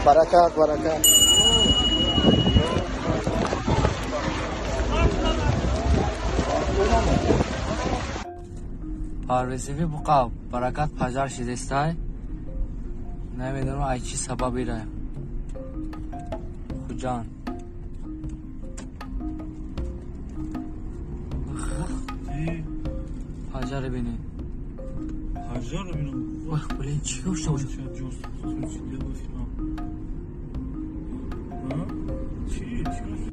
Баракат, баракат. Парвезиви буқа баракат пажар шидестай. Намедонам, ай чӣ сабабира. Хуҷанд. Пажаре бинед. Пажар бинам. Ох, блин, чӣ гошта бошад? Чӣ? Чӣ?